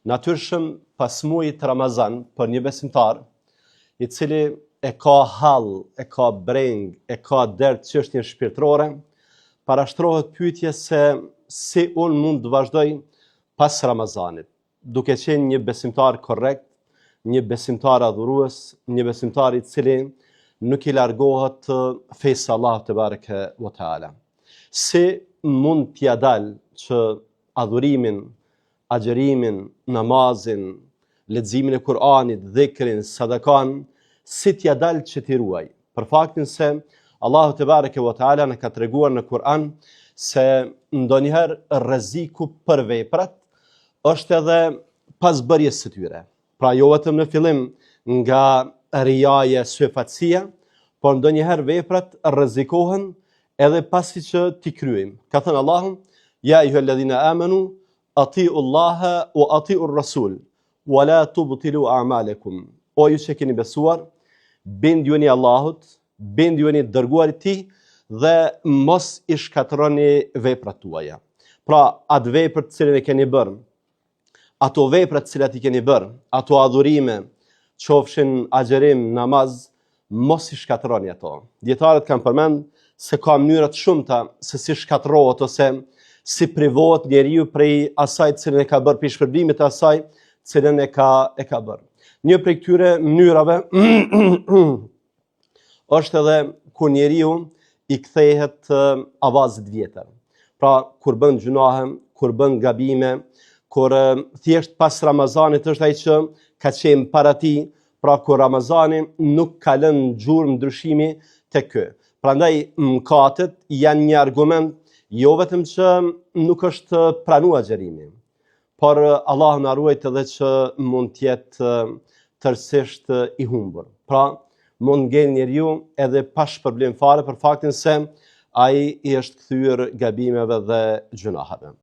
Natyrshëm pas muajit Ramazan për një besimtar i cili e ka hall, e ka brengë, e ka dert çështjen shpirtërore, parashtrohet pyetja se si unë mund të vazhdoj pas Ramazanit, duke qenë një besimtar korrekt, një besimtar adhurues, një besimtar i cili nuk i largohet fesë së Allahut tebareke ve teala. Si mund t'ia dal që adhurimin, agjërimin, namazin, leximin e Kur'anit, dhikrin, sadakan, si t'ia dal që t'i ruaj. Për faktin se Allahu tebareke ve teala na ka treguar në Kur'an se ndonjëherë rreziku për veprat është edhe pas bërjes së tyre. Pra jo vetëm në fillim nga rijaja syefaqësia, por ndonjëherë veprat rrezikohen edhe pasi që t'i kryejmë. Ka thënë Allahu, ja ejjuhelledhine amenu, atiu Allahe ue atiu Rasul, ue la tubtilu a'malekum. O ju që keni besuar, bindjuni Allahut, bindjuni të dërguarit tij dhe mos i shkatërroni veprat tuaja. Pra, atë vepër të cilën e keni bërë, ato vepra të cilat i keni bërë, ato adhurime, qofshin agjërim, namaz, mos i shkatërroni ato. Dijetarët kanë përmend se ka mënyra të shumta se si shkatërrohet ose si privohet njeriu prej asaj të cilën e ka bërë, prej shpërblimit të asaj të cilën e ka e ka bërë. Një prej këtyre mënyrave është edhe kur njeriu i kthehet avazit vjetër. Pra, kur bën gjynahe, kur bën gabime, kur thjesht pas Ramazanit është ai që ka qenë para tij, pra kur Ramazani nuk ka lënë gjurmë ndryshimi te ky. Prandaj mëkatet janë një argument jo vetëm që nuk është pranu agjërimi, por Allahu na ruajt edhe që mund të jetë tërësisht i humbur. Pra, mund ngel njeriu edhe pa shpërblim fare për faktin se ai i është kthyer gabimeve dhe gjynaheve.